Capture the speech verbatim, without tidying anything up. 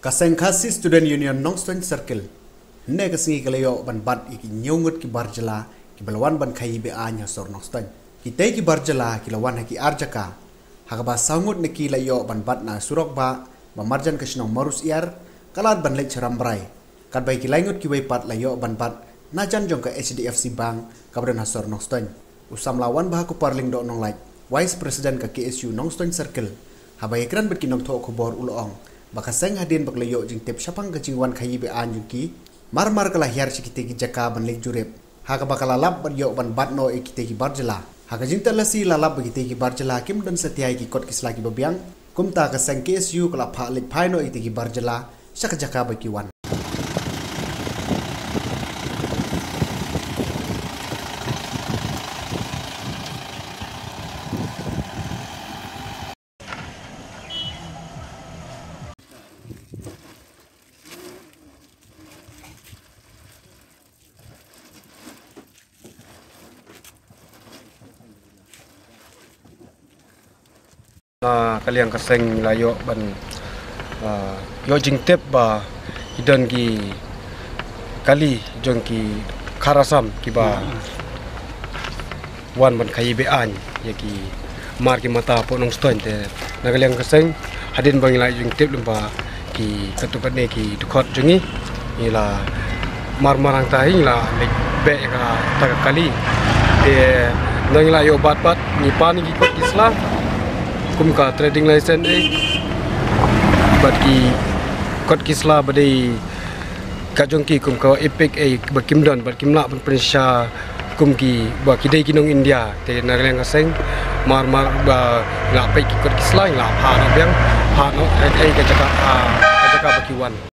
Ka seng Khasi Student Union Nongstoiñ Circle hynne ka sngi ka la ïoh ban bat ïa ki hynñiew ngut ki bar jylla kiba la wan ban khaii be-aiñ ha sor Nongstoiñ. Kitei ki bar jylla ki la wan ha ki ar jaka, ha kaba saw ngut na ki la ïoh ban bat na surok bah ba marjan ka shnong Mawryngkneng, ka lad ban leit sha Rambrai. Katba ïa ki lai ngut kiwei pat la ïoh ban bat na jan jong ka H D F C Bank kaba don ha sor Nongstoiñ. U samla Wanbhakuparlieng Dohknonglait, Vice President ka K S U Nongstoiñ Circle, haba ïakren bad ki nongthoh khubor u la ong ba ka seng hadien ba ka la ïoh jingtip shaphang ka jingwan khaii be-aiñ jong ki, mar mar ka la hiar sha kitei ki jaka ban leit jurip, ha kaba ka la lap ban ïoh ban bat noh ïa kitei ki bar jylla. Ha ka jingteh lashai la lap ba kitei ki bar jylla kim don satia ïa ki kot ki sla kiba biang. Kumta ka seng K S U ka la phah leit phai noh ïa kitei ki bar jylla sha ka jaka ba ki wan. Na ka liang ka seng la ïoh ban, ah, ïoh jingtip ba ki don ki kali jong ki Khar Assam kiba wan ban khaii be-aiñ ïa ki mar ki mata hapoh Nongstoiñ. Te na ka liang ka seng hadien ba ngi la ïoh jingtip lem ba ki katto katne ki dkhot jong ngi, ngi la mar mar hangta hi ngi la leit beh ïa kata ka kali. Te ngi la ïoh bat pat, ngi pan ïa ki kot ki sla kum ka trading license eh bad ki kot ki sla ba dei ka jong ki kum ka EPIC eh ba kim don bad kim lah ban pynshisha kum ki ba ki dei ki nong India. Te na ka liang ka seng mar mar ba ngi la peit ki kot ki sla ngi la phah noh biang, phah noh eh, eh, ka jaka, ah, ka jaka ba ki wan.